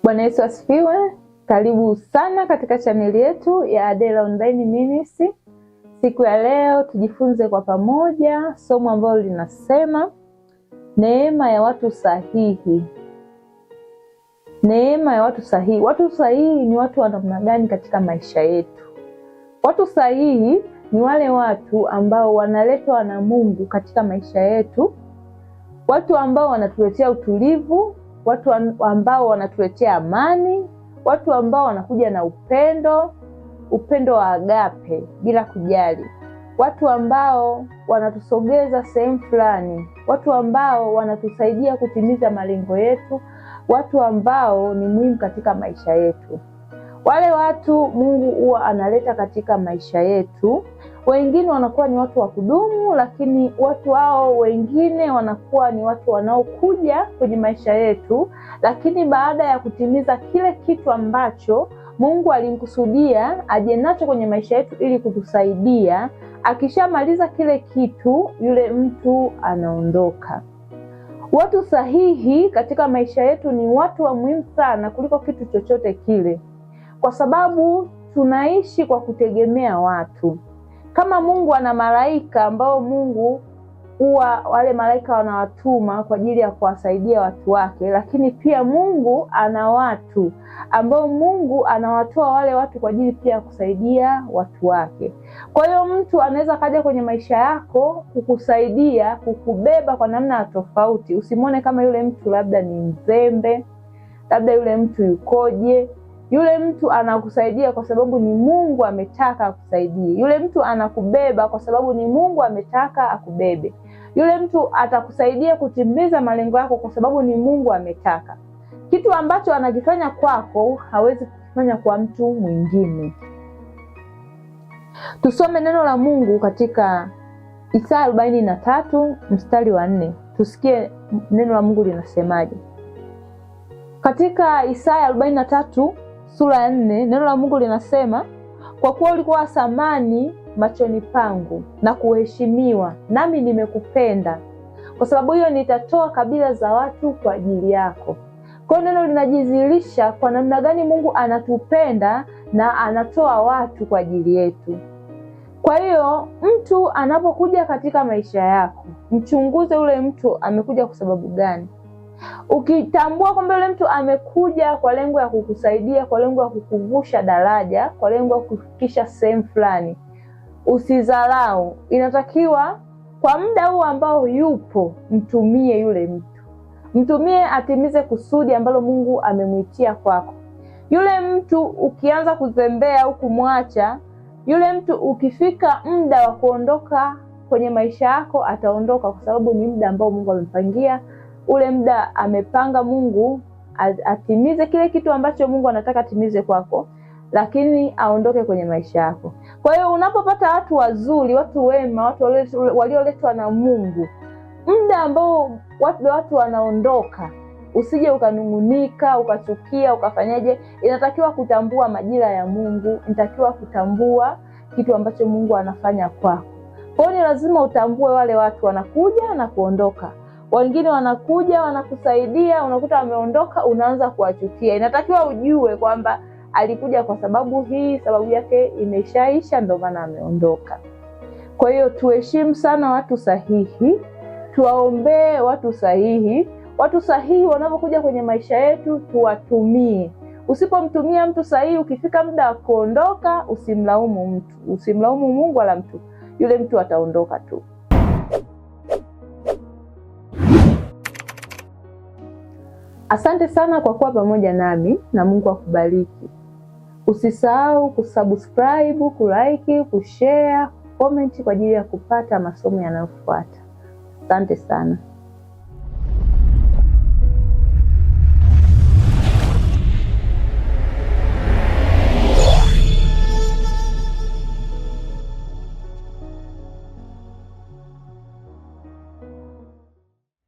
Bwana Yesu asifiwe. Karibu sana katika chaneli yetu ya Adela Online Ministry. Siku ya leo tujifunze kwa pamoja somo ambalo linasema neema ya watu sahihi. Neema ya watu sahihi. Watu sahihi ni watu wa namna gani katika maisha yetu? Watu sahihi ni wale watu ambao wanaletwa na Mungu katika maisha yetu, watu ambao wanatuletea utulivu, watu ambao wanatuletea amani, watu ambao wanakuja na upendo, upendo wa agape bila kujali, watu ambao wanatusogeza sehemu fulani, watu ambao wanatusaidia kutimiza malengo yetu, watu ambao ni muhimu katika maisha yetu. Wale watu Mungu huwa analeta katika maisha yetu. Wengine wanakuwa ni watu wa kudumu, lakini watu hao wengine wanakuwa ni watu wanaokuja kwenye maisha yetu, lakini baada ya kutimiza kile kitu ambacho Mungu alimkusudia aje nacho kwenye maisha yetu ili kutusaidia, akishamaliza kile kitu, yule mtu anaondoka. Watu sahihi katika maisha yetu ni watu wa muhimu sana kuliko kitu chochote kile, kwa sababu tunaishi kwa kutegemea watu. Kama Mungu ana malaika ambao Mungu huwa wale malaika wanawatuma kwa ajili ya kuwasaidia watu wake, lakini pia Mungu ana watu ambao Mungu anawatoa wale watu kwa ajili pia ya kusaidia watu wake. Kwa hiyo mtu anaweza kaja kwenye maisha yako kukusaidia, kukubeba kwa namna ya tofauti. Usimwone kama yule mtu labda ni mzembe, labda yule mtu yukoje. Yule mtu anakusaidia kwa sababu ni Mungu ametaka akusaidie. Yule mtu anakubeba kwa sababu ni Mungu ametaka akubebe. Yule mtu atakusaidia kutimiza malengo yako kwa sababu ni Mungu ametaka. Kitu ambacho anakifanya kwako hawezi kukifanya kwa mtu mwingine. Tusome neno la Mungu katika Isaya 43 mstari wa 4. Tusikie neno la Mungu linasemaje. Katika Isaya 43 sura ya 4, neno la Mungu linasema, kwa kuwa ulikuwa thamani machoni pangu na kuheshimiwa, nami nimekupenda, kwa sababu hiyo nitatoa kabila za watu kwa ajili yako. Kwa hiyo neno linajidhihirisha kwa namna gani Mungu anatupenda na anatoa watu kwa ajili yetu. Kwa hiyo mtu anapokuja katika maisha yako, mchunguze yule mtu amekuja kwa sababu gani. Ukitambua kwamba yule mtu amekuja kwa lengo ya kukusaidia, kwa lengo ya kukuvusha daraja, kwa lengo ya kukufikisha sehemu fulani, usidharau. Inatakiwa kwa muda huu ambao yupo, mtumie yule mtu, mtumie atimize kusudi ambalo Mungu amemwitia kwako. Yule mtu ukianza kuzembea au kumwacha yule mtu, ukifika muda wa kuondoka kwenye maisha yako ataondoka, kwa sababu ni muda ambao Mungu amempangia. Ule muda amepanga Mungu atimize kile kitu ambacho Mungu anataka atimize kwako, lakini aondoke kwenye maisha yako. Kwa hiyo unapopata watu wazuri, watu wema, watu walioletwa na Mungu, muda ambao watu wanaondoka, usije ukanungunika, ukachukia, ukafanyaje. Inatakiwa kutambua majira ya Mungu, inatakiwa kutambua kitu ambacho Mungu anafanya kwako. Kwa hiyo ni lazima utambue wale watu wanakuja na kuondoka. Wengine wanakuja wanakusaidia, unakuta wameondoka, unaanza kuwachukia. Inatakiwa ujue kwamba alikuja kwa sababu hii, sababu yake imeshaisha, ndio maana ameondoka. Kwa hiyo tuheshimu sana watu sahihi, tuwaombee watu sahihi. Watu sahihi wanapokuja kwenye maisha yetu tuwatumie. Usipomtumia mtu sahihi, ukifika muda wa kuondoka, usimlaumu mtu, usimlaumu Mungu wala mtu. Yule mtu ataondoka tu. Asante sana kwa kuwa pamoja nami na Mungu akubariki. Usisahau kusubscribe, kulike, kushare, kucomment kwa ajili ya kupata masomo yanayofuata. Asante sana.